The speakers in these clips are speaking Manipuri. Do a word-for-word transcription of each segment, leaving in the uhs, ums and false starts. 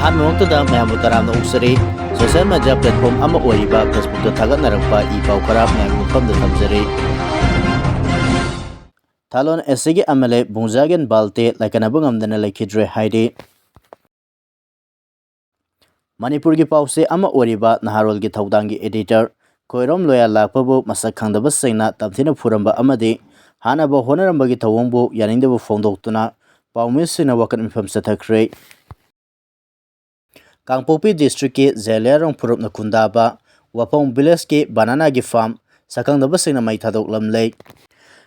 ꯑꯍꯥꯟꯕꯃꯛꯇꯗ ꯃꯌꯥꯝꯕꯨ ꯇꯔꯥꯝꯅ ꯑꯣꯛꯆꯔꯤ꯫ Social media platform ꯑꯃ ꯑꯣꯏꯔꯤꯕ Facebookꯇ ꯊꯥꯒꯠꯅꯔꯛꯄ ꯏ ꯄꯥꯎ ꯈꯔ ꯃꯌꯥꯝꯒꯤ ꯃꯐꯝꯗ ꯊꯝꯖꯔꯤ꯫ ꯊꯥꯂꯣꯟ ꯑꯦꯁ ꯁꯤꯒꯤ ꯑꯦꯝ ꯑꯦꯜ ꯑꯦ ꯕꯨꯡꯖꯥꯒꯦꯟ ꯕꯥꯜꯇꯦ ꯂꯥꯏꯀꯠꯅꯕ ꯉꯝꯗꯅ ꯂꯩꯈꯤꯗ꯭ꯔꯦ ꯍꯥꯏꯔꯤ꯫ ꯃꯅꯤꯄꯨꯔꯒꯤ ꯄꯥꯎꯆꯦ ꯑꯃ ꯑꯣꯏꯔꯤꯕ ꯅꯍꯥꯔꯣꯜꯒꯤ ꯊꯧꯗꯥꯡꯒꯤ editor ꯈꯣꯏꯔꯣꯝ ꯂꯣꯌꯥ ꯂꯥꯛꯄꯕꯨ ꯃꯁꯛ ꯈꯪꯗꯕꯁꯤꯡꯅ ꯇꯝꯊꯤꯅ ꯐꯨꯔꯝꯕ ꯑꯃꯗꯤ ꯍꯥꯠꯅꯕ ꯍꯣꯠꯅꯔꯝꯕꯒꯤ ꯊꯧꯑꯣꯡꯕꯨ ꯌꯥꯅꯤꯡꯗꯕ ꯐꯣꯡꯗꯣꯛꯇꯨꯅ ꯄꯥꯎꯃꯤꯁꯤꯡꯅ ꯋꯥꯀꯠ ꯃꯤꯐꯝ ꯆꯠꯊꯈ꯭ꯔꯦ꯫ ꯀꯥꯡꯄꯣꯛꯄꯤ districtꯀꯤ ꯖꯦꯂꯤꯌꯥꯔꯣꯡ ꯐꯨꯔꯨꯞꯅ ꯈꯨꯟꯗꯥꯕ ꯋꯥꯐꯣꯡ villageꯀꯤ bananaꯒꯤ farm ꯁꯛꯈꯪꯗꯕꯁꯤꯡꯅ ꯃꯩ ꯊꯥꯗꯣꯛꯂꯝꯂꯦ꯫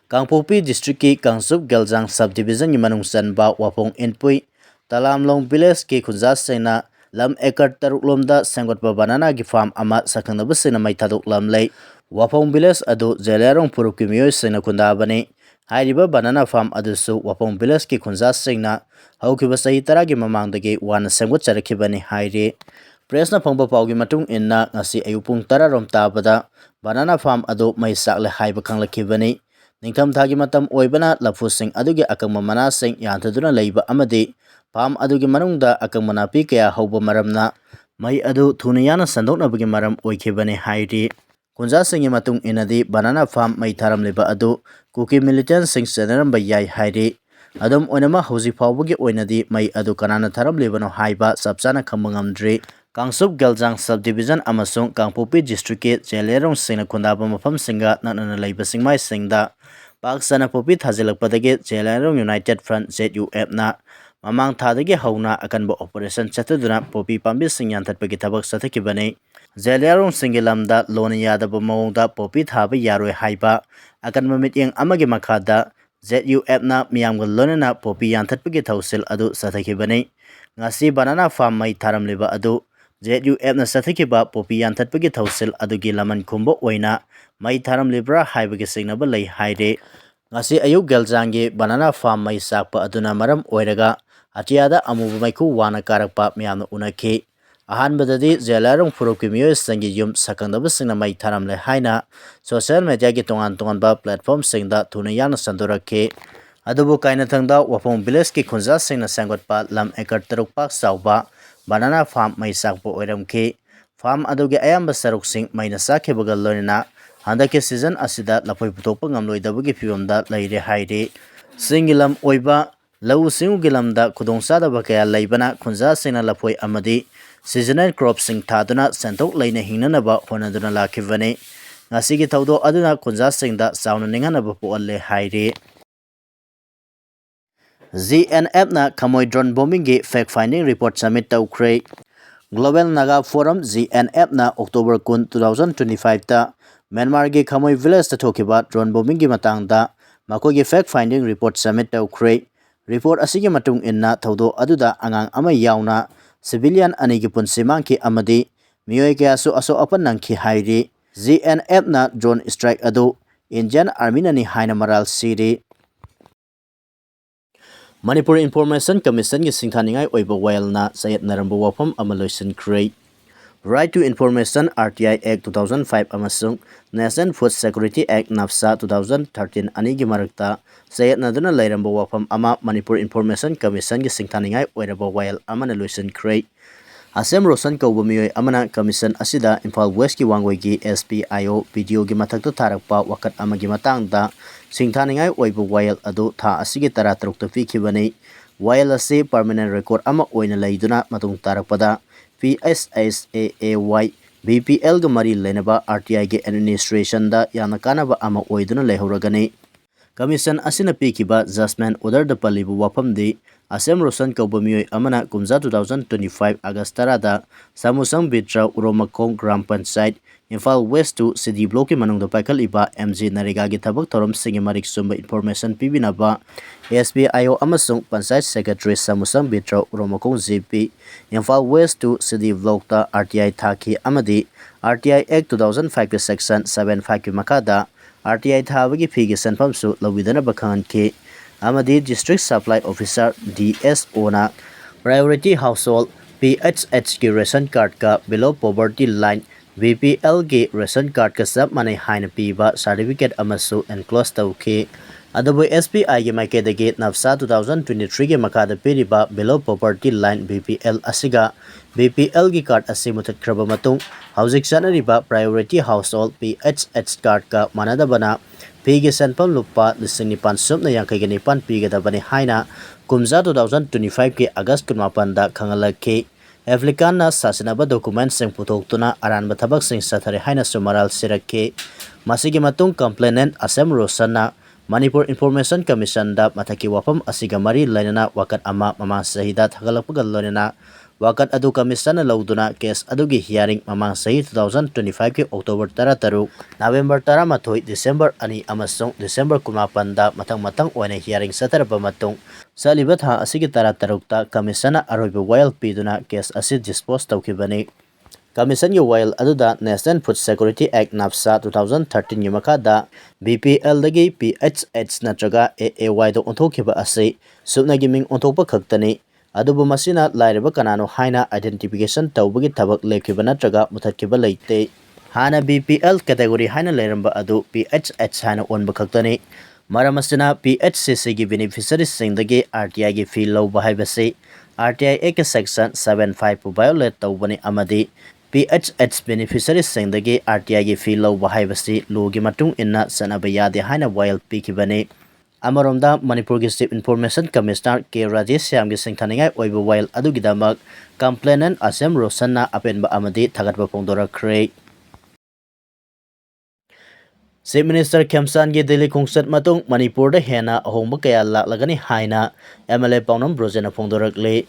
ꯀꯥꯡꯄꯣꯛꯄꯤ districtꯀꯤ ꯀꯥꯡꯆꯨꯞ ꯒꯦꯜꯖꯥꯡ subdivisionꯒꯤ ꯃꯅꯨꯡ ꯆꯟꯕ ꯋꯥꯐꯣꯡ ꯏꯟꯄꯨꯏ ꯇꯂꯥꯝꯂꯣꯡ villageꯀꯤ ꯈꯨꯟꯖꯥꯁꯤꯡꯅ ꯂꯝ acre ꯇꯔꯨꯛ ꯂꯣꯝꯗ ꯁꯦꯝꯒꯠꯄ bananaꯒꯤ farm ꯑꯃ ꯁꯛꯈꯪꯗꯕꯁꯤꯡꯅ ꯃꯩ ꯊꯥꯗꯣꯛꯂꯝꯂꯦ꯫ ꯋꯥꯐꯣꯡ village ꯑꯗꯨ ꯖꯦꯂꯤꯌꯥꯔꯣꯡ ꯐꯨꯔꯨꯞꯀꯤ ꯃꯤꯑꯣꯏꯁꯤꯡꯅ ꯈꯨꯟꯗꯥꯕꯅꯤ꯫ ꯍꯥꯏꯔꯤꯕ banana farm ꯑꯗꯨꯁꯨ ꯋꯥꯐꯣꯡ villageꯀꯤ ꯈꯨꯟꯖꯥꯁꯤꯡꯅ ꯍꯧꯈꯤꯕ ꯆꯍꯤ ꯇꯔꯥꯒꯤ ꯃꯃꯥꯡꯗꯒꯤ ꯋꯥꯅ ꯁꯦꯝꯒꯠꯆꯔꯛꯈꯤꯕꯅꯤ ꯍꯥꯏꯔꯤ꯫ Pressꯅ ꯐꯪꯕ ꯄꯥꯎꯒꯤ ꯃꯇꯨꯡ ꯏꯟꯅ ꯉꯁꯤ ꯑꯌꯨꯛ ꯄꯨꯡ ꯇꯔꯥ ꯔꯣꯝ ꯇꯥꯕꯗ banana farm ꯑꯗꯨ ꯃꯩ ꯆꯥꯛꯂꯦ ꯍꯥꯏꯕ ꯈꯪꯂꯛꯈꯤꯕꯅꯤ꯫ ꯅꯤꯡꯊꯝꯊꯥꯒꯤ ꯃꯇꯝ ꯑꯣꯏꯕꯅ ꯂꯐꯨꯁꯤꯡ ꯑꯗꯨꯒꯤ ꯑꯀꯪꯕ ꯃꯅꯥꯁꯤꯡ ꯌꯥꯟꯊꯗꯨꯅ ꯂꯩꯕ ꯑꯃꯗꯤ farm ꯑꯗꯨꯒꯤ ꯃꯅꯨꯡꯗ ꯑꯀꯪꯕ ꯅꯥꯄꯤ ꯀꯌꯥ ꯍꯧꯕ ꯃꯔꯝꯅ ꯃꯩ ꯑꯗꯨ ꯊꯨꯅ ꯌꯥꯡꯅ ꯁꯟꯗꯣꯛꯅꯕꯒꯤ ꯃꯔꯝ ꯑꯣꯏꯈꯤꯕꯅꯤ ꯍꯥꯏꯔꯤ꯫ ꯈꯨꯟꯖꯥꯁꯤꯡꯒꯤ ꯃꯇꯨꯡ ꯏꯟꯅꯗꯤ banana farm ꯃꯩ ꯊꯥꯔꯝꯂꯤꯕ ꯑꯗꯨ ꯀꯨꯀꯤ militantꯁꯤꯡ ꯆꯦꯟꯅꯔꯝꯕ ꯌꯥꯏ ꯍꯥꯏꯔꯤ꯫ ꯑꯗꯨꯝ ꯑꯣꯏꯅꯃꯛ ꯍꯧꯖꯤꯛ ꯐꯥꯎꯕꯒꯤ ꯑꯣꯏꯅꯗꯤ ꯃꯩ ꯑꯗꯨ ꯀꯅꯥꯅ ꯊꯥꯔꯝꯂꯤꯕꯅꯣ ꯍꯥꯏꯕ ꯆꯞ ꯆꯥꯅ ꯈꯪꯕ ꯉꯝꯗ꯭ꯔꯤ꯫ ꯀꯥꯡꯆꯨꯞ ꯒꯦꯜꯖꯥꯡ subdivision ꯑꯃꯁꯨꯡ ꯀꯥꯡꯄꯣꯛꯄꯤ districtꯀꯤ ꯖꯦꯂꯤꯌꯥꯔꯣꯡꯁꯤꯡꯅ ꯈꯨꯟꯗꯥꯕ ꯃꯐꯝꯁꯤꯡꯒ ꯅꯛꯅꯅ ꯂꯩꯕ ꯆꯤꯡꯃꯥꯏꯁꯤꯡꯗ ꯄꯥꯛ ꯁꯟꯅ ꯄꯣꯄꯤ ꯊꯥꯖꯤꯜꯂꯛꯄꯗꯒꯤ ꯖꯦꯂꯤꯌꯥꯔꯣꯡ United Front, ZUFꯅ ꯃꯃꯥꯡ ꯊꯥꯗꯒꯤ ꯍꯧꯅ ꯑꯀꯟꯕ operation ꯆꯠꯊꯗꯨꯅ ꯄꯣꯄꯤ ꯄꯥꯝꯕꯤꯁꯤꯡ ꯌꯥꯟꯊꯠꯄꯒꯤ ꯊꯕꯛ ꯆꯠꯊꯈꯤꯕꯅꯤ꯫ ꯖꯦꯂꯤꯌꯥꯔꯣꯡꯁꯤꯡꯒꯤ ꯂꯝꯗ ꯂꯣꯟꯅ ꯌꯥꯗꯕ ꯃꯑꯣꯡꯗ ꯄꯣꯄꯤ ꯊꯥꯕ ꯌꯥꯔꯣꯏ ꯍꯥꯏꯕ ꯑꯀꯟꯕ ꯃꯤꯠꯌꯦꯡ ꯑꯃꯒꯤ ꯃꯈꯥꯗ ZUFꯅ ꯃꯤꯌꯥꯝꯒ ꯂꯣꯏꯅꯅ ꯄꯣꯄꯤ ꯌꯥꯟꯊꯠꯄꯒꯤ ꯊꯧꯁꯤꯜ ꯑꯗꯨ ꯆꯠꯊꯈꯤꯕꯅꯤ꯫ ꯉꯁꯤ banana farm ꯃꯩ ꯊꯥꯔꯝꯂꯤꯕ ꯑꯗꯨ ZUFꯅ ꯆꯠꯊꯈꯤꯕ ꯄꯣꯄꯤ ꯌꯥꯟꯊꯠꯄꯒꯤ ꯊꯧꯁꯤꯜ ꯑꯗꯨꯒꯤ ꯂꯃꯟ ꯈꯨꯝꯕ ꯑꯣꯏꯅ ꯃꯩ ꯊꯥꯔꯝꯂꯤꯕ꯭ꯔꯥ ꯍꯥꯏꯕꯒꯤ ꯆꯤꯡꯅꯕ ꯂꯩ ꯍꯥꯏꯔꯤ꯫ ꯉꯁꯤ ꯑꯌꯨꯛ ꯒꯦꯜꯖꯥꯡꯒꯤ banana farm ꯃꯩ ꯆꯥꯛꯄ ꯑꯗꯨꯅ ꯃꯔꯝ ꯑꯣꯏꯔꯒ ꯑꯇꯤꯌꯥꯗ ꯑꯃꯨꯕ ꯃꯩꯈꯨ ꯋꯥꯅ ꯀꯥꯔꯛꯄ ꯃꯤꯌꯥꯝꯅ ꯎꯅꯈꯤ꯫ ꯑꯍꯥꯟꯕꯗꯗꯤ ꯖꯦꯂꯤꯌꯥꯔꯣꯡ ꯐꯨꯔꯨꯞꯀꯤ ꯃꯤꯑꯣꯏꯁꯤꯡꯒꯤ ꯌꯨꯝ ꯁꯛꯈꯪꯗꯕꯁꯤꯡꯅ ꯃꯩ ꯊꯥꯔꯝꯂꯦ ꯍꯥꯏꯅ social mediaꯒꯤ ꯇꯣꯉꯥꯟ ꯇꯣꯉꯥꯟꯕ platformꯁꯤꯡꯗ ꯊꯨꯅ ꯌꯥꯡꯅ ꯁꯟꯗꯣꯔꯛꯈꯤ꯫ ꯑꯗꯨꯕꯨ ꯀꯥꯏꯅꯊꯪꯗ ꯋꯥꯐꯣꯡ villageꯀꯤ ꯈꯨꯟꯖꯥꯁꯤꯡꯅ ꯁꯦꯝꯒꯠꯄ ꯂꯝ acre ꯇꯔꯨꯛ ꯄꯥꯛ ꯆꯥꯎꯕ ꯕꯅꯥꯅꯥ ꯐꯥꯔꯝ ꯃꯩ ꯆꯥꯛꯄ ꯑꯣꯏꯔꯝꯈꯤ꯫ ꯐꯥꯔꯝ ꯑꯗꯨꯒꯤ ꯑꯌꯥꯝꯕ ꯁꯔꯨꯛꯁꯤꯡ ꯃꯩꯅ ꯆꯥꯛꯈꯤꯕꯒ ꯂꯣꯏꯅꯅ ꯍꯟꯗꯛꯀꯤ ꯁꯤꯖꯟ ꯑꯁꯤꯗ ꯂꯐꯣꯏ ꯄꯨꯊꯣꯛꯄ ꯉꯝꯂꯣꯏꯗꯕꯒꯤ ꯐꯤꯕꯝꯗ ꯂꯩꯔꯦ ꯍꯥꯏꯔꯤ꯫ ꯆꯤꯡꯒꯤ ꯂꯝ ꯑꯣꯏꯕ ꯂꯧꯎ ꯁꯤꯡꯎꯒꯤ ꯂꯝꯗ ꯈꯨꯗꯣꯡꯆꯥꯗꯕ ꯀꯌꯥ ꯂꯩꯕꯅ ꯈꯨꯟꯖꯥꯁꯤꯡꯅ ꯂꯐꯣꯏ ꯑꯃꯗꯤ ꯁꯤꯖꯅꯦꯜ ꯀ꯭ꯔꯣꯞꯁꯤꯡ ꯊꯥꯗꯨꯅ ꯁꯦꯟꯊꯣꯛ ꯂꯩꯅ ꯍꯤꯡꯅꯅꯕ ꯍꯣꯠꯅꯗꯨꯅ ꯂꯥꯛꯈꯤꯕꯅꯤ꯫ ꯉꯁꯤꯒꯤ ꯊꯧꯗꯣꯛ ꯑꯗꯨꯅ ꯈꯨꯟꯖꯥꯁꯤꯡꯗ ꯆꯥꯎꯅ ꯅꯤꯡꯍꯟꯅꯕ ꯄꯣꯛꯍꯜꯂꯦ ꯍꯥꯏꯔꯤ꯫ ꯖꯤ ꯑꯦꯟ ꯑꯦꯐꯅ ꯈꯃꯣꯏ drone bombingꯒꯤ fact finding report submit ꯇꯧꯈ꯭ꯔꯦ꯫ Global Naga Forum, G N ꯑꯦꯐꯅ October ꯀꯨꯟ, two thousand twenty fiveꯇ ꯃ꯭ꯌꯥꯟꯃꯥꯔꯒꯤ ꯈꯃꯣꯏ villageꯇ ꯊꯣꯛꯈꯤꯕ drone bombingꯒꯤ ꯃꯇꯥꯡꯗ ꯃꯈꯣꯏꯒꯤ fact finding report submit ꯇꯧꯈ꯭ꯔꯦ꯫ Report ꯑꯁꯤꯒꯤ ꯃꯇꯨꯡ ꯏꯟꯅ, ꯊꯧꯗꯣꯛ ꯑꯗꯨꯗ ꯑꯉꯥꯡ ꯑꯃ ꯌꯥꯎꯅ civilian ꯑꯅꯤꯒꯤ ꯄꯨꯟꯁꯤ ꯃꯥꯡꯈꯤ ꯑꯃꯗꯤ ꯃꯤꯑꯣꯏ ꯀꯌꯥꯁꯨ ꯑꯁꯣꯛ ꯑꯄꯟ ꯅꯪꯈꯤ ꯍꯥꯏꯔꯤ꯫ ꯖꯤ ꯑꯦꯟ ꯑꯦꯐꯅ drone strike ꯑꯗꯨ Indian Armyꯅꯅꯤ ꯍꯥꯏꯅ ꯃꯔꯥꯜ ꯁꯤꯔꯤ꯫ Manipur Information Commissionꯒꯤ ꯁꯤꯡꯊꯥꯅꯤꯡꯉꯥꯏ ꯑꯣꯏꯕ ꯋꯥꯌꯦꯜꯅ ꯆꯌꯦꯠꯅꯔꯝꯕ ꯋꯥꯐꯝ ꯑꯃ ꯂꯣꯏꯁꯤꯟꯈ꯭ꯔꯦ꯫ Right to Information, R T I Act two thousand five ꯑꯃꯁꯨꯡ National Food Security Act, NFSA, two thousand thirteen ꯑꯅꯤꯒꯤ ꯃꯔꯛꯇ ꯆꯌꯦꯠꯅꯗꯨꯅ ꯂꯩꯔꯝꯕ ꯋꯥꯐꯝ ꯑꯃ Manipur Information Commissionꯒꯤ ꯁꯤꯡꯊꯥꯅꯤꯡꯉꯥꯏ ꯑꯣꯏꯔꯕ ꯋꯥꯌꯦꯜ ꯑꯃꯅ ꯂꯣꯏꯁꯤꯟꯈ꯭ꯔꯦ꯫ ꯑꯁꯦꯝ ꯔꯣꯁꯟ ꯀꯧꯕ ꯃꯤꯑꯣꯏ ꯑꯃꯅ commission ꯑꯁꯤꯗ Imphal Westꯀꯤ ꯋꯥꯡꯒꯣꯏꯒꯤ S P I O P D Oꯒꯤ ꯃꯊꯛꯇ ꯊꯥꯔꯛꯄ ꯋꯥꯀꯠ ꯑꯃꯒꯤ ꯃꯇꯥꯡꯗ ꯁꯤꯡꯊꯥꯅꯤꯡꯉꯥꯏ ꯑꯣꯏꯕ ꯋꯥꯌꯦꯜ ꯑꯗꯨ ꯊꯥ ꯑꯁꯤꯒꯤ ꯇꯔꯥꯇꯔꯨꯛꯇ ꯄꯤꯈꯤꯕꯅꯤ꯫ ꯋꯥꯌꯦꯜ ꯑꯁꯤ permanent record ꯑꯃ ꯑꯣꯏꯅ ꯂꯩꯗꯨꯅ ꯃꯇꯨꯡ ꯇꯥꯔꯛꯄꯗ P H S A A Y, B P Lꯒ ꯃꯔꯤ ꯂꯩꯅꯕ R T Iꯒꯤ administrationꯗ ꯌꯥꯝꯅ ꯀꯥꯟꯅꯕ ꯑꯃ ꯑꯣꯏꯗꯨꯅ ꯂꯩꯍꯧꯔꯒꯅꯤ꯫ Commission ꯑꯁꯤꯅ ꯄꯤꯈꯤꯕ judgment orderꯗ ꯄꯜꯂꯤꯕ ꯋꯥꯐꯝꯗꯤ, ꯑꯁꯦꯝ ꯔꯣꯁꯟ ꯀꯧꯕ ꯃꯤꯑꯣꯏ ꯑꯃꯅ ꯀꯨꯝꯖꯥ two thousand twenty five August ꯇꯔꯥꯗ ꯁꯥꯃꯨꯁꯪ ꯕꯤꯇ꯭ꯔ ꯎꯔꯣꯃꯈꯣꯡ gram panchayat, Imphal West two C D Blockꯀꯤ ꯃꯅꯨꯡꯗ ꯄꯥꯏꯈꯠꯂꯤꯕ M G ꯅꯔꯦꯒꯥꯒꯤ ꯊꯕꯛ ꯊꯧꯔꯝꯁꯤꯡꯒꯤ ꯃꯔꯤꯛ ꯆꯨꯝꯕ information ꯄꯤꯕꯤꯅꯕ S P I O ꯑꯃꯁꯨꯡ ꯄꯟꯆꯥꯌꯠ secretary ꯁꯥꯃꯨꯁꯪ ꯕꯤꯇ꯭ꯔ ꯎꯔꯣꯃꯈꯣꯡ G P, Imphal West two C D Blockꯇ R T I ꯊꯥꯈꯤ ꯑꯃꯗꯤ R T I Act two thousand fiveꯀꯤ section seven fiveꯀꯤ ꯃꯈꯥꯗ R T I ꯊꯥꯕꯒꯤ feeꯒꯤ ꯁꯦꯟꯐꯝꯁꯨ ꯂꯧꯕꯤꯗꯅꯕ ꯈꯪꯍꯟꯈꯤ꯫ ꯑꯃꯗꯤ District Supply Officer, D S Oꯅ priority household, P H Hꯀꯤ ration cardꯀ below poverty line, B P Lꯒꯤ ration cardꯀ ꯆꯞ ꯃꯥꯟꯅꯩ ꯍꯥꯏꯅ ꯄꯤꯕ certificate ꯑꯃꯁꯨ enclose ꯇꯧꯈꯤ꯫ ꯑꯗꯨꯕꯨ ꯑꯦꯁ ꯕꯤ ꯑꯥꯏꯒꯤ ꯃꯥꯏꯀꯩꯗꯒꯤ ꯅꯞꯁꯥ two thousand twenty-threeꯒꯤ ꯃꯈꯥꯗ ꯄꯤꯔꯤꯕ Below Poverty Line, B P L, ꯑꯁꯤꯒ B P Lꯒꯤ card ꯑꯁꯤ ꯃꯨꯊꯠꯈ꯭ꯔꯕ ꯃꯇꯨꯡ, ꯍꯧꯖꯤꯛ ꯆꯠꯅꯔꯤꯕ Priority Household, P H H, cardꯀ ꯃꯥꯟꯅꯗꯕꯅ ꯐꯤꯒꯤ ꯁꯦꯟꯐꯝ ꯂꯨꯄꯥ ꯂꯤꯁꯤꯡ ꯅꯤꯄꯥꯟ ꯁꯨꯞꯅ ꯌꯥꯡꯈꯩꯒ ꯅꯤꯄꯥꯟ ꯄꯤꯒꯗꯕꯅꯤ ꯍꯥꯏꯅ ꯀꯨꯝꯖꯥ two thousand twenty-fiveꯀꯤ August ꯀꯨꯟꯃꯥꯄꯟꯗ ꯈꯪꯍꯜꯂꯛꯈꯤ꯫ Applicantꯅ ꯁꯥꯁꯤꯟꯅꯕ documentꯁꯤꯡ ꯄꯨꯊꯣꯛꯇꯨꯅ ꯑꯔꯥꯟꯕ ꯊꯕꯛꯁꯤꯡ ꯆꯠꯊꯔꯦ ꯍꯥꯏꯅꯁꯨ ꯃꯔꯥꯜ ꯁꯤꯔꯛꯈꯤ꯫ ꯃꯁꯤꯒꯤ ꯃꯇꯨꯡ complainant ꯑꯁꯦꯝ ꯔꯣꯁꯟꯅ Manipur Information Commissionꯗ ꯃꯊꯛꯀꯤ ꯋꯥꯐꯝ ꯑꯁꯤꯒ ꯃꯔꯤ ꯂꯩꯅꯅ ꯋꯥꯀꯠ ꯑꯃ ꯃꯃꯥꯡ ꯆꯍꯤꯗ ꯊꯥꯒꯠꯂꯛꯄꯒ ꯂꯣꯏꯅꯅ ꯋꯥꯀꯠ ꯑꯗꯨ commissionꯅ ꯂꯧꯗꯨꯅ case ꯑꯗꯨꯒꯤ hearing ꯃꯃꯥꯡ ꯆꯍꯤ two thousand twenty-fiveꯀꯤ October ꯇꯔꯥꯇꯔꯨꯛ, November ꯇꯔꯥꯃꯥꯊꯣꯏ, December ꯑꯅꯤ ꯑꯃꯁꯨꯡ December ꯀꯨꯟꯃꯥꯄꯟꯗ ꯃꯊꯪ ꯃꯊꯪ ꯑꯣꯏꯅ hearing ꯆꯠꯊꯔꯕ ꯃꯇꯨꯡ, ꯆꯠꯂꯤꯕ ꯊꯥ ꯑꯁꯤꯒꯤ ꯇꯔꯥꯇꯔꯨꯛꯇ commissionꯅ ꯑꯔꯣꯏꯕ ꯋꯥꯌꯦꯜ ꯄꯤꯗꯨꯅ case ꯑꯁꯤ dispose ꯇꯧꯈꯤꯕꯅꯤ꯫ Commissionꯒꯤ ꯋꯥꯌꯦꯜ ꯑꯗꯨꯗ National Food Security Act, ꯅꯞꯁꯥ, two thousand thirteenꯒꯤ ꯃꯈꯥꯗ B P Lꯗꯒꯤ P H H ꯅꯠꯇ꯭ꯔꯒ A A Yꯗ ꯑꯣꯟꯊꯣꯛꯈꯤꯕ ꯑꯁꯤ ꯁꯨꯞꯅꯒꯤ ꯃꯤꯡ ꯑꯣꯟꯊꯣꯛꯄ ꯈꯛꯇꯅꯤ꯫ ꯑꯗꯨꯕꯨ ꯃꯁꯤꯅ ꯂꯥꯏꯔꯕ ꯀꯅꯥꯅꯣ ꯍꯥꯏꯅ identification ꯇꯧꯕꯒꯤ ꯊꯕꯛ ꯂꯦꯞꯈꯤꯕ ꯅꯠꯇ꯭ꯔꯒ ꯃꯨꯊꯠꯈꯤꯕ ꯂꯩꯇꯦ꯫ ꯍꯥꯟꯅ B P L category ꯍꯥꯏꯅ ꯂꯩꯔꯝꯕ ꯑꯗꯨ P H H ꯍꯥꯏꯅ ꯑꯣꯟꯕ ꯈꯛꯇꯅꯤ꯫ ꯃꯔꯝ ꯑꯁꯤꯅ P H C Cꯒꯤ beneficiaryꯁꯤꯡꯗꯒꯤ R T Iꯒꯤ fee ꯂꯧꯕ ꯍꯥꯏꯕꯁꯤ R T I Actꯀꯤ section seven five ꯄꯨ violate ꯇꯧꯕꯅꯤ ꯑꯃꯗꯤ P H H beneficiaryꯁꯤꯡꯗꯒꯤ R T Iꯒꯤ fee ꯂꯧꯕ ꯍꯥꯏꯕꯁꯤ lawꯒꯤ ꯃꯇꯨꯡ ꯏꯟꯅ ꯆꯠꯅꯕ ꯌꯥꯗꯦ ꯍꯥꯏꯅ ꯋꯥꯌꯦꯜ ꯄꯤꯈꯤꯕꯅꯤ꯫ ꯑꯃꯔꯣꯝꯗ, ꯃꯅꯤꯄꯨꯔꯒꯤ Chief Information Commissioner K ꯔꯥꯙꯦꯁ꯭ꯌꯥꯝꯒꯤ ꯁꯤꯡꯊꯥꯅꯤꯡꯉꯥꯏ ꯑꯣꯏꯕ ꯋꯥꯌꯦꯜ ꯑꯗꯨꯒꯤꯗꯃꯛ complainant ꯑꯁꯦꯝ ꯔꯣꯁꯟꯅ ꯑꯄꯦꯟꯕ ꯑꯃꯗꯤ ꯊꯥꯒꯠꯄ ꯐꯣꯡꯗꯣꯔꯛꯈ꯭ꯔꯦ꯫ Chief Minister ꯈꯦꯝꯆꯥꯟꯒꯤ ꯗꯤꯜꯂꯤ ꯈꯣꯡꯆꯠ ꯃꯇꯨꯡ ꯃꯅꯤꯄꯨꯔꯗ ꯍꯦꯟꯅ ꯑꯍꯣꯡꯕ ꯀꯌꯥ ꯂꯥꯛꯂꯒꯅꯤ ꯍꯥꯏꯅ M L A ꯄꯥꯎꯅꯝ ꯕ꯭ꯔꯣꯖꯦꯟꯅ ꯐꯣꯡꯗꯣꯔꯛꯂꯤ꯫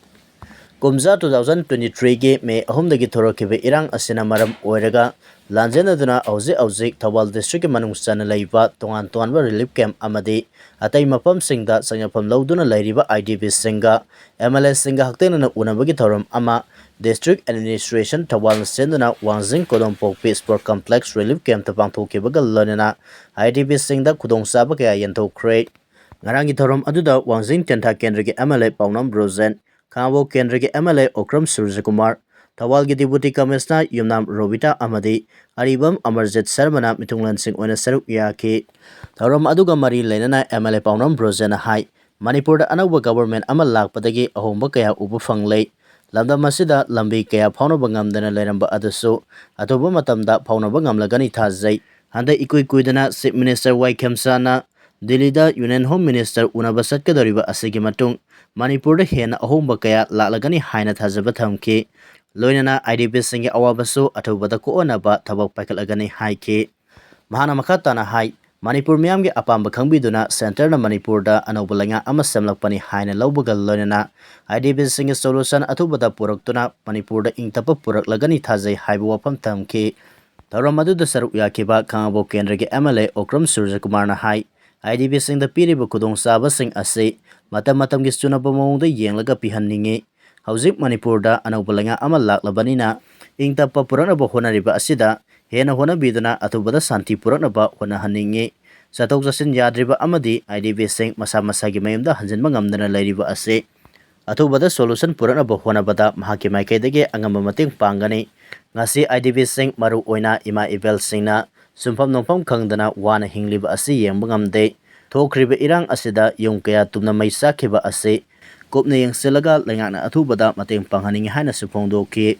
ꯀꯨꯝꯖꯥ two thousand twenty-threeꯒꯤ May ꯑꯍꯨꯝꯗꯒꯤ ꯊꯣꯔꯛꯈꯤꯕ ꯏꯔꯥꯡ ꯑꯁꯤꯅ ꯃꯔꯝ ꯑꯣꯏꯔꯒ ꯂꯥꯟꯖꯦꯟꯅꯗꯨꯅ ꯍꯧꯖꯤꯛ ꯍꯧꯖꯤꯛ ꯊꯧꯕꯥꯜ districtꯀꯤ ꯃꯅꯨꯡ ꯆꯟꯅ ꯂꯩꯕ ꯇꯣꯉꯥꯟ ꯇꯣꯉꯥꯟꯕ relief camp ꯑꯃꯗꯤ ꯑꯇꯩ ꯃꯐꯝꯁꯤꯡꯗ ꯆꯪꯖꯐꯝ ꯂꯧꯗꯨꯅ ꯂꯩꯔꯤꯕ IDPꯁꯤꯡꯒ MLAꯁꯤꯡꯒ ꯍꯛꯊꯦꯡꯅꯅ ꯎꯅꯕꯒꯤ ꯊꯧꯔꯝ ꯑꯃ district administration ꯊꯧꯕꯥꯜꯅ ꯁꯤꯟꯗꯨꯅ ꯋꯥꯡꯖꯤꯡ ꯀꯣꯗꯣꯝꯄꯣꯛꯄꯤ Sport Complex relief campꯇ ꯄꯥꯡꯊꯣꯛꯈꯤꯕꯒ ꯂꯣꯏꯅꯅ IDPꯁꯤꯡꯗ ꯈꯨꯗꯣꯡꯆꯥꯕ ꯀꯌꯥ ꯌꯦꯟꯊꯣꯛꯈ꯭ꯔꯦ꯫ ꯉꯔꯥꯡꯒꯤ ꯊꯧꯔꯝ ꯑꯗꯨꯗ ꯋꯥꯡꯖꯤꯡ ꯇꯦꯟꯊꯥ ꯀꯦꯟꯗ꯭ꯔꯒꯤ MLA ꯄꯥꯎꯅꯝ ꯕ꯭ꯔꯣꯖꯦꯟ, ꯈꯥꯉꯕꯣꯛ ꯀꯦꯟꯗ꯭ꯔꯒꯤ MLA ꯑꯣꯀ꯭ꯔꯝ ꯁꯨꯔꯖꯀꯨꯃꯥꯔ, ꯊꯧꯕꯥꯜꯒꯤ Deputy Commissioner ꯌꯨꯝꯅꯥꯝ ꯔꯣꯕꯤꯇꯥ ꯑꯃꯗꯤ ꯑꯔꯤꯕꯝ ꯑꯃꯔꯖꯤꯠ ꯁꯔꯃꯅ ꯃꯤꯊꯨꯡꯂꯦꯟꯁꯤꯡ ꯑꯣꯏꯅ ꯁꯔꯨꯛ ꯌꯥꯈꯤ꯫ ꯊꯧꯔꯝ ꯑꯗꯨꯒ ꯃꯔꯤ ꯂꯩꯅꯅ M L A ꯄꯥꯎꯅꯝ ꯕ꯭ꯔꯣꯖꯦꯟꯅ ꯍꯥꯏ, ꯃꯅꯤꯄꯨꯔꯗ ꯑꯅꯧꯕ government ꯑꯃ ꯂꯥꯛꯄꯗꯒꯤ ꯑꯍꯣꯡꯕ ꯀꯌꯥ ꯎꯕ ꯐꯪꯂꯦ꯫ ꯂꯝꯗꯝ ꯑꯁꯤꯗ ꯂꯝꯕꯤ ꯀꯌꯥ ꯐꯥꯎꯅꯕ ꯉꯝꯗꯅ ꯂꯩꯔꯝꯕ ꯑꯗꯨꯁꯨ ꯑꯊꯨꯕ ꯃꯇꯝꯗ ꯐꯥꯎꯅꯕ ꯉꯝꯂꯒꯅꯤ ꯊꯥꯖꯩ꯫ ꯍꯟꯗꯛ ꯏꯀꯨꯏ ꯀꯨꯏꯗꯅ Chief Minister ꯋꯥꯏ ꯈꯦꯝꯆꯥꯅ ꯗꯤꯜꯂꯤꯗ Union Home Minister ꯎꯅꯕ ꯆꯠꯀꯗꯧꯔꯤꯕ ꯑꯁꯤꯒꯤ ꯃꯇꯨꯡ ꯃꯅꯤꯄꯨꯔꯗ ꯍꯦꯟꯅ ꯑꯍꯣꯡꯕ ꯀꯌꯥ ꯂꯥꯛꯂꯒꯅꯤ ꯍꯥꯏꯅ ꯊꯥꯖꯕ ꯊꯝꯈꯤ꯫ ꯂꯣꯏꯅꯅ I D Pꯁꯤꯡꯒꯤ ꯑꯋꯥꯕꯁꯨ ꯑꯊꯨꯕꯗ ꯀꯣꯛꯍꯟꯅꯕ ꯊꯕꯛ ꯄꯥꯏꯈꯠꯂꯒꯅꯤ ꯍꯥꯏꯈꯤ꯫ ꯃꯍꯥꯛꯅ ꯃꯈꯥ ꯇꯥꯅ ꯍꯥꯏ, ꯃꯅꯤꯄꯨꯔ ꯃꯤꯌꯥꯝꯒꯤ ꯑꯄꯥꯝꯕ ꯈꯪꯕꯤꯗꯨꯅ centreꯅ ꯃꯅꯤꯄꯨꯔꯗ ꯑꯅꯧꯕ ꯂꯩꯉꯥꯛ ꯑꯃ ꯁꯦꯝꯂꯛꯄꯅꯤ ꯍꯥꯏꯅ ꯂꯧꯕꯒ ꯂꯣꯏꯅꯅ I D Pꯁꯤꯡꯒꯤ solution ꯑꯊꯨꯕꯗ ꯄꯨꯔꯛꯇꯨꯅ ꯃꯅꯤꯄꯨꯔꯗ ꯏꯪ ꯇꯞꯄ ꯄꯨꯔꯛꯂꯒꯅꯤ ꯊꯥꯖꯩ ꯍꯥꯏꯕ ꯋꯥꯐꯝ ꯊꯝꯈꯤ꯫ ꯊꯧꯔꯝ ꯑꯗꯨꯗ ꯁꯔꯨꯛ ꯌꯥꯈꯤꯕ ꯈꯥꯉꯕꯣꯛ ꯀꯦꯟꯗ꯭ꯔꯒꯤ M L A Okram ꯁꯨꯔꯖꯀꯨꯃꯥꯔꯅ high, I D Pꯁꯤꯡꯗ ꯄꯤꯔꯤꯕ ꯈꯨꯗꯣꯡꯆꯥꯕꯁꯤꯡ ꯑꯁꯤ ꯃꯇꯝ ꯃꯇꯝꯒꯤ ꯆꯨꯅꯕ ꯃꯑꯣꯡꯗ ꯌꯦꯡꯂꯒ ꯄꯤꯍꯟꯅꯤꯡꯏ꯫ ꯍꯧꯖꯤꯛ ꯃꯅꯤꯄꯨꯔꯗ ꯑꯅꯧꯕ ꯂꯩꯉꯥꯛ ꯑꯃ ꯂꯥꯛꯂꯕꯅꯤꯅ ꯏꯪ ꯇꯞꯄ ꯄꯨꯔꯛꯅꯕ ꯍꯣꯠꯅꯔꯤꯕ ꯑꯁꯤꯗ ꯍꯦꯟꯅ ꯍꯣꯠꯅꯕꯤꯗꯨꯅ ꯑꯊꯨꯕꯗ ꯁꯥꯟꯇꯤ ꯄꯨꯔꯛꯅꯕ ꯍꯣꯠꯅꯍꯟꯅꯤꯡꯏ꯫ ꯆꯠꯊꯣꯛ ꯆꯠꯁꯤꯟ ꯌꯥꯗ꯭ꯔꯤꯕ ꯑꯃꯗꯤ I D Pꯁꯤꯡ ꯃꯁꯥ ꯃꯁꯥꯒꯤ ꯃꯌꯨꯝꯗ ꯍꯟꯖꯤꯟꯕ ꯉꯝꯗꯅ ꯂꯩꯔꯤꯕ ꯑꯁꯤ ꯑꯊꯨꯕꯗ solution ꯄꯨꯔꯛꯅꯕ ꯍꯣꯠꯅꯕꯗ ꯃꯍꯥꯛꯀꯤ ꯃꯥꯏꯀꯩꯗꯒꯤ ꯑꯉꯝꯕ ꯃꯇꯦꯡ ꯄꯥꯡꯒꯅꯤ꯫ ꯉꯁꯤ I D Pꯁꯤꯡ, ꯃꯔꯨ ꯑꯣꯏꯅ ꯏꯃꯥ ꯏꯕꯦꯜꯁꯤꯡꯅ ꯁꯨꯡꯐꯝ ꯅꯣꯡꯐꯝ ꯈꯪꯗꯅ ꯋꯥꯅ ꯍꯤꯡꯂꯤꯕ ꯑꯁꯤ ꯌꯦꯡꯕ ꯉꯝꯗꯦ꯫ ꯊꯣꯛꯈ꯭ꯔꯤꯕ ꯏꯔꯥꯡ ꯑꯁꯤꯗ ꯌꯨꯝ ꯀꯌꯥ ꯇꯨꯝꯅ ꯃꯩ ꯆꯥꯛꯈꯤꯕ ꯑꯁꯤ ꯀꯨꯞꯅ ꯌꯦꯡꯁꯤꯜꯂꯒ ꯂꯩꯉꯥꯛꯅ ꯑꯊꯨꯕꯗ ꯃꯇꯦꯡ ꯄꯥꯡꯍꯟꯅꯤꯡꯏ ꯍꯥꯏꯅꯁꯨ ꯐꯣꯡꯗꯣꯛꯈꯤ꯫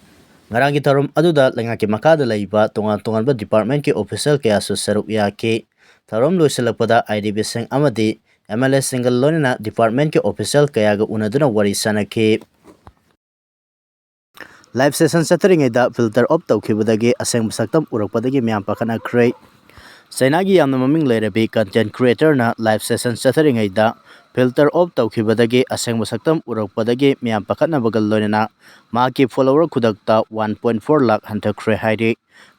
ꯉꯔꯥꯡꯒꯤ ꯊꯧꯔꯝ ꯑꯗꯨꯗ ꯂꯩꯉꯥꯛꯀꯤ ꯃꯈꯥꯗ ꯂꯩꯕ ꯇꯣꯉꯥꯟ ꯇꯣꯉꯥꯟꯕ departmentꯀꯤ official ꯀꯌꯥꯁꯨ ꯁꯔꯨꯛ ꯌꯥꯈꯤ꯫ ꯊꯧꯔꯝ ꯂꯣꯏꯁꯤꯜꯂꯛꯄꯗ I D Pꯁꯤꯡ ꯑꯃꯗꯤ M L Aꯁꯤꯡꯒ ꯂꯣꯏꯅꯅ departmentꯀꯤ official ꯀꯌꯥꯒ ꯎꯅꯗꯨꯅ ꯋꯥꯔꯤ ꯁꯥꯅꯈꯤ꯫ Live session ꯆꯠꯊꯔꯤꯉꯩꯗ filter off ꯇꯧꯈꯤꯕꯗꯒꯤ ꯑꯁꯦꯡꯕ ꯁꯛꯇꯝ ꯎꯔꯛꯄꯗꯒꯤ ꯃꯤꯌꯥꯝ ꯄꯥꯈꯠꯅꯈ꯭ꯔꯦ꯫ ꯆꯩꯅꯥꯒꯤ ꯌꯥꯝꯅ ꯃꯃꯤꯡ ꯂꯩꯔꯕꯤ content creatorꯅ live session ꯆꯠꯊꯔꯤꯉꯩꯗ filter off ꯇꯧꯈꯤꯕꯗꯒꯤ ꯑꯁꯦꯡꯕ ꯁꯛꯇꯝ ꯎꯔꯛꯄꯗꯒꯤ ꯃꯤꯌꯥꯝ ꯄꯥꯈꯠꯅꯕꯒ ꯂꯣꯏꯅꯅ ꯃꯍꯥꯛꯀꯤ follower ꯈꯨꯗꯛꯇ one point four ꯂꯥꯈ ꯍꯟꯊꯈ꯭ꯔꯦ ꯍꯥꯏꯔꯤ꯫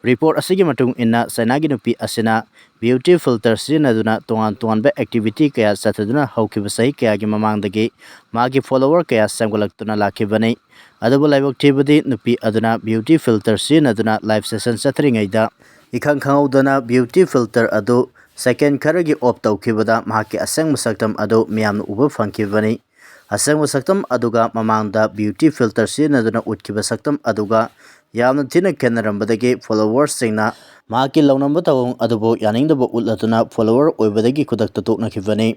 Report ꯑꯁꯤꯒꯤ ꯃꯇꯨꯡ ꯏꯟꯅ, ꯆꯩꯅꯥꯒꯤ ꯅꯨꯄꯤ ꯑꯁꯤꯅ beauty filter ꯁꯤꯖꯤꯟꯅꯗꯨꯅ ꯇꯣꯉꯥꯟ ꯇꯣꯉꯥꯟꯕ activity ꯀꯌꯥ ꯆꯠꯊꯗꯨꯅ ꯍꯧꯈꯤꯕ ꯆꯍꯤ ꯀꯌꯥꯒꯤ ꯃꯃꯥꯡꯗꯒꯤ ꯃꯍꯥꯛꯀꯤ follower ꯀꯌꯥ ꯁꯦꯝꯒꯠꯂꯛꯇꯨꯅ ꯂꯥꯛꯈꯤꯕꯅꯤ꯫ ꯑꯗꯨꯕꯨ ꯂꯥꯏꯕꯛ ꯊꯤꯕꯗꯤ, ꯅꯨꯄꯤ ꯑꯗꯨꯅ beauty filter ꯁꯤꯖꯤꯟꯅꯗꯨꯅ live session ꯆꯠꯊꯔꯤꯉꯩꯗ ꯏꯈꯪ ꯈꯪꯍꯧꯗꯅ beauty filter ꯑꯗꯨ second ꯈꯔꯒꯤ off ꯇꯧꯈꯤꯕꯗ ꯃꯍꯥꯛꯀꯤ ꯑꯁꯦꯡꯕ ꯁꯛꯇꯝ ꯑꯗꯨ ꯃꯤꯌꯥꯝꯅ ꯎꯕ ꯐꯪꯈꯤꯕꯅꯤ꯫ ꯑꯁꯦꯡꯕ ꯁꯛꯇꯝ ꯑꯗꯨꯒ ꯃꯃꯥꯡꯗ beauty filter ꯁꯤꯖꯤꯟꯅꯗꯨꯅ ꯎꯠꯈꯤꯕ ꯁꯛꯇꯝ ꯑꯗꯨꯒ ꯌꯥꯝꯅ ꯊꯤꯅ ꯈꯦꯠꯅꯔꯝꯕꯗꯒꯤ followers ꯁꯤꯡꯅ ꯃꯍꯥꯛꯀꯤ ꯂꯧꯅꯝꯕ ꯇꯧꯐꯝ ꯑꯗꯨꯕꯨ ꯌꯥꯅꯤꯡꯗꯕ ꯎꯠꯂꯗꯨꯅ follower ꯑꯣꯏꯕꯗꯒꯤ ꯈꯨꯗꯛꯇ ꯇꯣꯛꯅꯈꯤꯕꯅꯤ꯫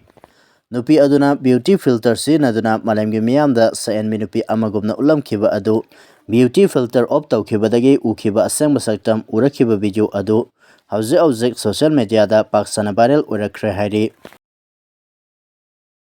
ꯅꯨꯄꯤ ꯑꯗꯨꯅ beauty filter ꯁꯤꯖꯤꯟꯅꯗꯨꯅ ꯃꯥꯂꯦꯝꯒꯤ ꯃꯤꯌꯥꯝꯗ ꯁꯛꯍꯦꯟꯕꯤ ꯅꯨꯄꯤ ꯑꯃꯒꯨꯝꯅ ꯎꯠꯂꯝꯈꯤꯕ ꯑꯗꯨ beauty filter off ꯇꯧꯈꯤꯕꯗꯒꯤ ꯎꯈꯤꯕ ꯑꯁꯦꯡꯕ ꯁꯛꯇꯝ ꯎꯔꯛꯈꯤꯕ video ꯑꯗꯨ ꯍꯧꯖꯤꯛ ꯍꯧꯖꯤꯛ social media ꯗ ꯄꯥꯛ ꯁꯟꯅ viral ꯑꯣꯏꯔꯛꯈ꯭ꯔꯦ ꯍꯥꯏꯔꯤ꯫